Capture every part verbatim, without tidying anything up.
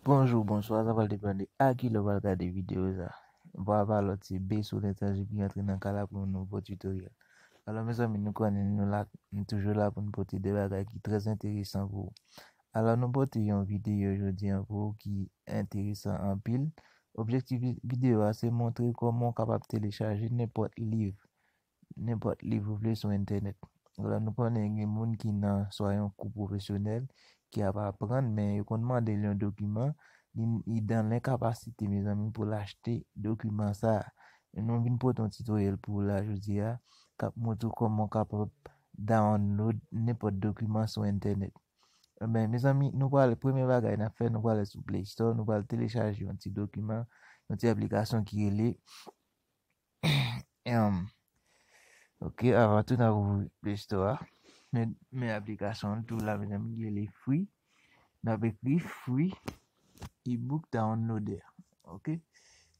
Bonjou, bonswa, sa pral depann de a ki lè w pral gade videyo sa. Vwa pa lòt, se B Soleil Tangible ki rantre nan kay la pou yon nouvo tutoriel. Alò, mezanmi, nou konnen nou la, nou toujou la pou nou pote de bagay ki trè enteresan pou ou. Alò, nou pote yon videyo jodi a pou ou ki enteresan anpil. Objektif vi-, videyo a, se montre kòman w kapab telechaje nenpòt liv, nenpòt liv ou vle sou entènèt. Alò, nou konnen gen moun ki nan swa yon kou pwofesyonèl ki ap aprann, men yo konn mande l yon dokiman, li, li dan lenkapasite, mezanmi, pou l achte dokiman sa a. Nou vin pote yon tutoriel pou ou la jodi a, k ap montre w kòman w kapab download nenpòt dokiman sou entènèt. Ebyen, mezanmi, nou pral, premye bagay n ap fè, nou pral sou Play Store, nou pral telechaje yon ti dokiman, yon ti aplikasyon ki rele Em, ok, avan tou, n ap ouvri Play Store a. Men, men aplikasyon an tou la, mezanmi, li rele free. N ap ekri free ebook downloader. Ok?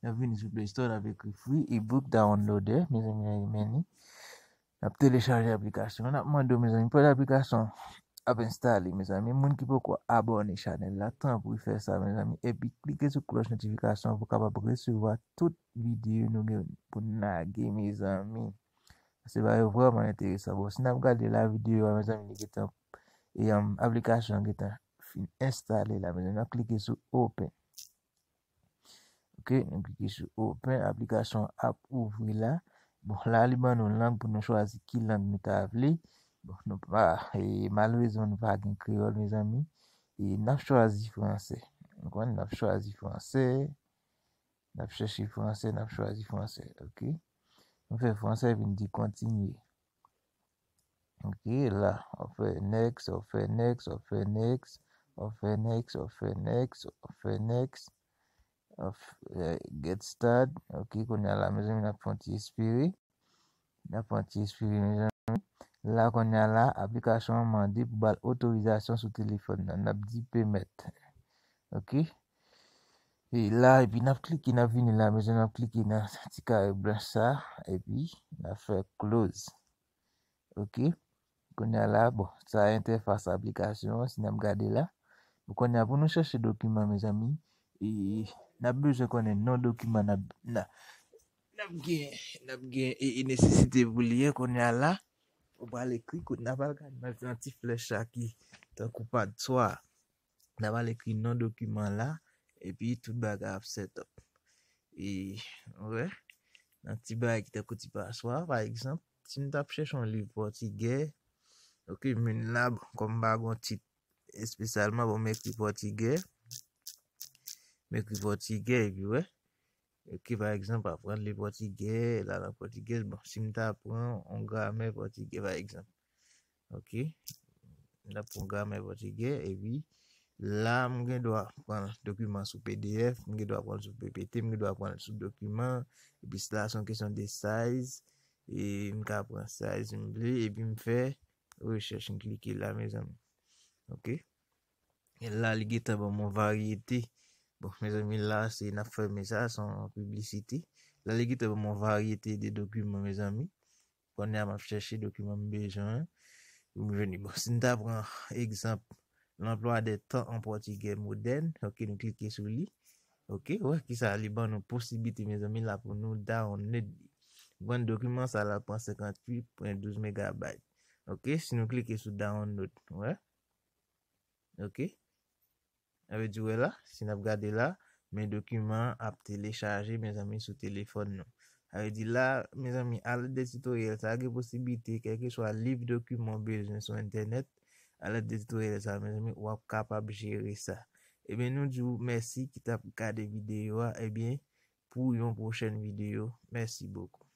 N ap vini sou Play Store, n ap ekri free ebook downloader. Mezanmi, men li. N ap telechaje aplikasyon an. N ap mande w, mezanmi, pandan aplikasyon ap enstale, mezanmi. Moun ki poko abòne chanèl la, tanpri fè sa, mezanmi. Epi klike sou klòch notifikasyon pou w kapab resevwa tout videyo nou gen pou n lage, mezanmi. Se bagay yo vrèman enteresan. Bon, si n ap gade la videyo a, mezanmi, li gentan, e, um, aplikasyon an gentan fin enstale la, mezanmi. N ap klike sou open. Ok, nou klike sou open, aplikasyon an ap ouvri la. Bon, la li ban nou lang pou nou chwazi ki lang nou ta vle. Bon, nou pa, e, malerezman nou pa gen kreyòl, mezanmi. E n ap chwazi fransè. Nou konn n ap chwazi fransè. N ap chèche fransè, n ap chwazi fransè, ok? Nou fè fransè epi n di kontinye. Ok, la, w ap fè next, w ap fè next, w ap fè next, w ap fè next, w ap fè next, w ap fè next, w ap fè get start. Ok, kounye a la, mezanmi, n ap fè yon ti espere. N ap fè yon ti espere, mezanmi. La, kounye a la, aplikasyon an mande pou ba l otorizasyon sou telefòn nan. N ap di pèmèt. Ok? E la, epi n ap klike, n ap vini la, mezanmi, n ap klike nan ti kare blanch sa, epi n ap fè close. Ok? Kounye a la, bon, sa entèfas aplikasyon an, si n ap gade la. Bon, kounye a, pou nou chèche dokiman, mezanmi, e n ap bezwen konnen non dokiman n ap, n ap, n ap gen, n ap gen, e, e nesesite pou li ye, kounye a la, ou pral ekri, kounye a pral gade nan ti flèch sa ki tankou pad swa. N ap al ekri non dokiman la, epi tout bagay ap set up. E, ou wè, nan ti bagay ki tankou ti paswa, pa egzanp, si m t ap chèche yon liv pòtigè, ok, men la, bon, kòm m pa gon tit espesyalman, bon, m ekri pòtigè, m ekri pòtigè, epi, wè, ok, pa egzanp, aprann li pòtigè, la lang pòtigèz, bon, si m ta pran yon gramè pòtigè, pa egzanp, ok, m ta pran gramè pòtigè, epi la, m gen dwa pran dokiman sou P D F, m gen dwa pran sou P P T, m gen dwa pran sou dokiman, epi sila se yon kesyon de size, e m ka pran size m vle, epi m fè rechèch, m klike la, mezanmi. Ok? E la, li gentan ban m yon varyete. Bon, mezanmi, la, se n ap fèmen sa, se yon piblisite. La, li gentan ban m yon varyete de dokiman, mezanmi. Kounye a, m ap chèche dokiman m bezwen an pou m jwenn li. Bon, si n ta pran egzanp, L'emploi des temps en portugais moderne, ok, nou klike sou li. Ok, wè ki sa li ban nou posiblite, mezanmi, la pou nou download li. Bon, dokiman sa la pran senkanntuit pwen douz megabayt. Ok, si nou klike sou download, wè. Ok. Sa vle di, wè la, si n ap gade la, men dokiman an ap telechaje, mezanmi, sou telefòn nou. Sa vle di la, mezanmi, alèd de tutoriel sa, gen posiblite, kèlkeswa liv, dokiman w bezwen sou entènèt, alèd de tutoriel sa, mezanmi, w ap kapab jere sa. Ebyen, nou di w mèsi ki t ap gade videyo a. Ebyen, pou yon pwochèn videyo, mèsi bokou.